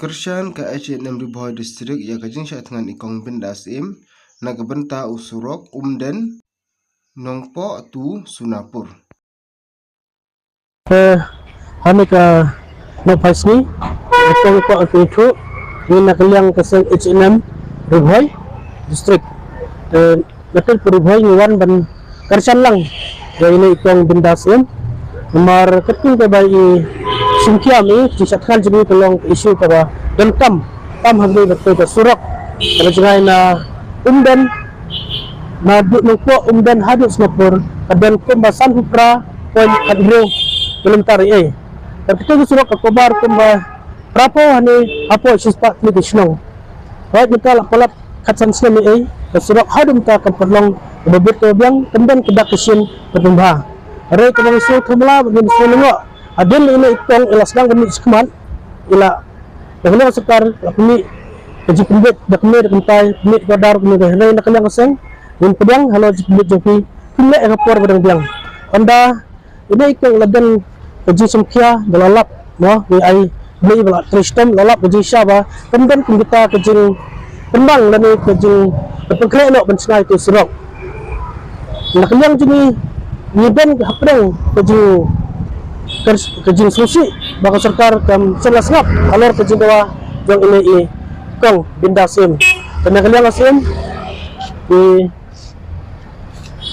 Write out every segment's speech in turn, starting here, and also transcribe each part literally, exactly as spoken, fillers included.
Kyrshan ka H N M Ri Bhoi District ïa ka jingshah thngan i Kong Bindas Im na ka bynta u surok Umden, Nongpoh to Sonapur. Te ha kane ka nongpynshai, ka kong ka tu tu ni na ka liang ka seng H N M Ri Bhoi District. Te na ka Ri Bhoi ngi wan ban kyrshan lang ïa ine i Kong Bindas Im. Namar katkum kaba i shim khia ïa i jingshah thngan jong i ka long ka issue kaba donkam tam ha kane ka surok kaba jngai na Umden, na duk Nongpoh Umden haduh Sonapur ka don kumba sanphew phra point khathynriew kilometer ïa i. Bad kata ka surok ka cover kumba phraphew haduh hapoh shispah tylli ki shnong. Hooid, mynta la palat khatsan snem ïa i, ka surok haduh mynta kam pat long kaba bit kaba biang, kam don ka dak ka shin kaba pynbha. Hynrei kaba ngi sngewthuh mala bad ngi sngewlyngngoh, hadien ine i kong i la sdang ban mih shakhmat, i la, na ka liang ka sorkar la pynmih ka jingpynbeit da kmie da kynthei, pynmih da ka order, pynmih da, hynrei na ka liang ka seng ngin pdiang halor jingpynbeit jong phi, phin leh ha ka por ba dang biang. Ynda ine i kong la don ka jingshim khia ba la lap, mo, ngi ai Blei ba la trei shitom, la lap ka jingshisha ba kam don kum kita ka jingpynbang lane ka jingpynkhreh noh ban shna ïa ka surok. Na ka liang jong ngi, ngi don hapdeng ka jing, ka, ka jingsngewsih ba ka sorkar kam shym la sngap halor ka jingdawa jong ine i Kong Bindas Im. Te na ka liang ka seng ngi,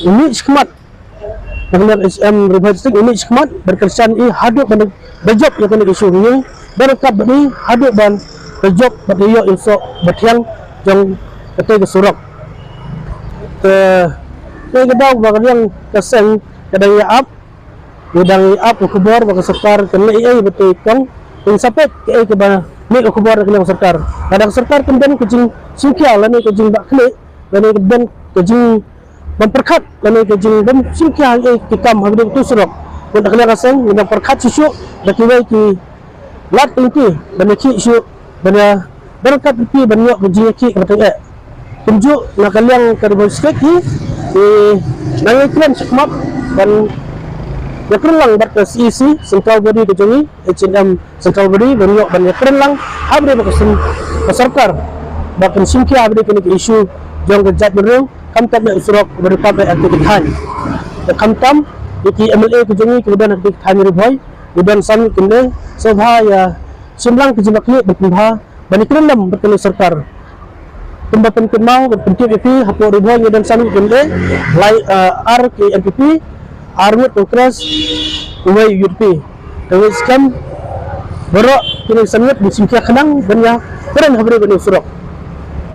ngi mih shakhmat, na ka liang H N M Ri Bhoi District ngi mih shakhmat ban kyrshan ïa i haduh ban da jop ïa kane ka issue, ngi da ryngkat bad i haduh ban da jop bad da ïoh ïa u soh ba thiang jong kata ka surok. Te, te ka daw ba ka liang ka seng ka dang ïa ap, ka dang ïa ap ka khubor ba ka sorkar kan leh ei ei bad i kong. Ngi sa peit kaei kaba mih ka khubor na ka liang ka sorkar. Lada ka sorkar kan don ka jingshim khia lane ka jingbah khlieh lane ka don ka jing bym pyrkhat lane ka jing bym shim khia ïa ki kam ha kane ka surok, bad na ka liang ka seng ngi dang pyrkhat shuh shuh da kiwei ki lad ki lynti ban ïakhih shuh, ban ïa, ban ryngkat bad ki ban ïoh ka jingïakhih kaba tyngeh. Kumjuh na ka liang ka Ri Bhoi District ngi, ngi nang ïakren shakhmat ban ïakren lang bad ka C E C, central body ka jong ngi, H N M central body, ban ïoh ban ïakren lang ha ba dei ba ka seng, ka sorkar ba kan shim khia ha ba dei kane ka issue jong ka jaitbynriew, khamtam ïa u surok, ba dei khamtam ïa ka thaiñ. Te khamtam ïa ki M L A ka jong ngi kiba don ha ka thaiñ Ri Bhoi, ngi don san ngut ki M L A, sngewbha ïa shim lang ka jingbakla ban pynbha, ban ïakren lem bad kane ka sorkar. Kumba pynkynmaw bad pyntip ïa phi, hapoh Ri Bhoi ngi don san ngut ki M L A, lai, eh, ar ki N P P, ar ngut Congress, uwei U D P. Te ngi skhem baroh kine san ngut ban shim khia khnang ban ïakren ha ba dei kane ka surok.